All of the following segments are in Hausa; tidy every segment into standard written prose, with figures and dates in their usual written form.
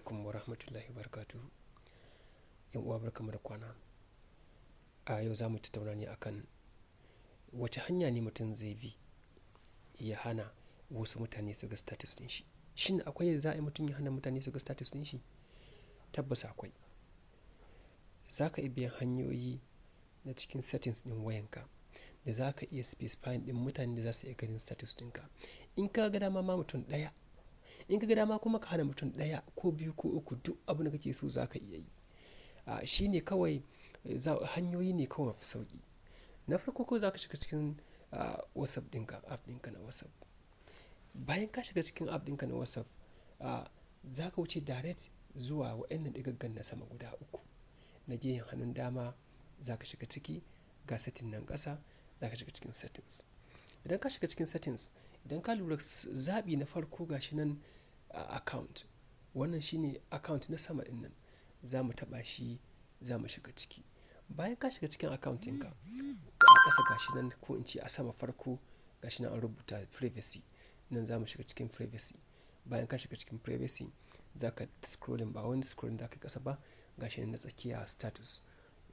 Alaikum wa rahmatullahi wa barakatuhu. 'Yan uwa, barkanmu da kwana. A yau za mu tattauna ne akan wace hanya ne mutum zai bi ya hana wasu mutane su ga status ɗin shi. Shin akwai yadda za a yi mutum ya hana mutane su ga status ɗin shi? Tabbas akwai. Za ka iya biyan hanyoyi na cikin settings ɗin wayanka da za ka iya specifying ɗin mutanen da za su iya ganin status ɗinka. In ka ga dama ma mutum ɗaya, in ka ga dama kuma ka hana mutum ɗaya ko biyu ko uku, duk abin da kake so za ka iya yi. Shi ne kawai hanyoyi ne kawai mafi sauƙi. Na farko, kawai za ka shiga cikin WhatsApp ɗinka, app ɗinka na WhatsApp. Bayan ka shiga cikin app ɗinka na WhatsApp, za ka wuce direct zuwa waɗannan ɗigaggan na sama guda uku. Na gehen hannun dama za ka shiga ciki, ga setting nan ƙasa, za ka shiga cikin settings. Idan ka shiga cikin settings, idan ka lura, zaɓi na farko ga shi nan, account. Wannan shine account na sama ɗin nan. Za mu taɓa shi, za mu shiga ciki. Bayan ka shiga cikin account ɗinka, a ƙasa ga shi nan, ko in ce a sama farko, ga shi nan an rubuta privacy. Nan za mu shiga cikin privacy. Bayan ka shiga cikin privacy, za ka scrolling, ba wani scrolling za ka yi ƙasa ba, ga shi nan na tsakiya, status.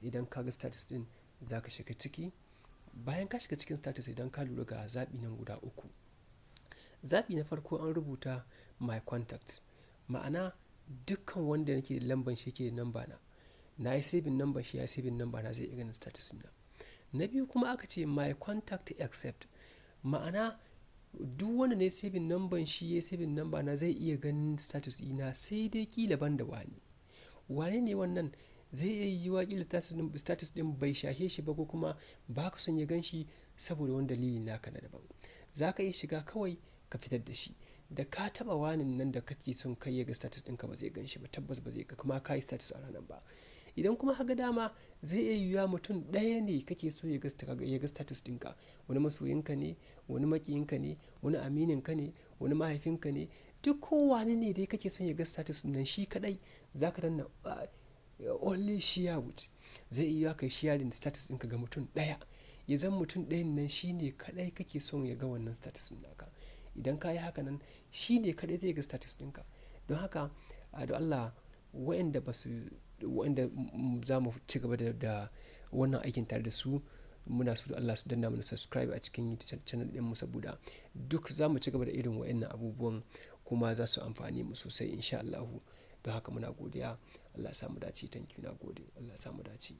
Idan ka ga status ɗin, za ka shiga ciki. Bayan ka shiga cikin status, idan ka lura, ga zaɓi nan guda uku. Zaɓi na farko an rubuta my contacts. Ma'ana, dukkan wanda nake da lambar shi yake da number na, na yi saving number shi, ya yi saving number na, zai iya ganin status ɗina. Na biyu kuma aka ce my contact except. Ma'ana, duk wanda na yi saving number shi, ya yi saving number na, zai iya ganin status ɗina, sai dai ƙila ban da wani. Wane ne wannan? Zai iya yiwuwa ƙila status ɗin bai shahe shi ba, ko kuma ba ka son ya gan shi saboda wani dalili naka na daban. Za ka iya shiga kawai ka fitar da shi. Da ka taɓa wanin nan da kake son kai ya ga status ɗinka, ba zai gan shi ba, tabbas ba zai ga kuma ka yi status a ranar ba. Idan kuma ka ga dama, zai iya yiwuwa mutum ɗaya ne kake so ya ga status ɗinka. Wani masoyinka ne, wani maƙiyinka ne, wani amininka ne, wani mahaifinka ne. Duk kowane ne dai kake son ya ga status nan shi kaɗai, za ka danna only share with. Zai iya yiwuwa ka yi sharing status ɗinka ga mutum ɗaya. Ya zama mutum ɗayan nan shine kaɗai kake son ya ga wannan status ɗin naka. Idan ka yi haka nan, shi ne kaɗai zai ga status ɗinka. Don haka, don Allah, wa'inda ba su, wa'inda za mu ci gaba da wannan aikin tare da su, muna so don Allah su danna mana subscribe a cikin YouTube channel ɗinmu, saboda duk za mu ci gaba da irin wa'innan abubuwan kuma za su amfane mu sosai in sha Allahu. Don haka muna godiya. Allah ya sa mu dace. Thank you, na gode. Allah ya sa mu dace.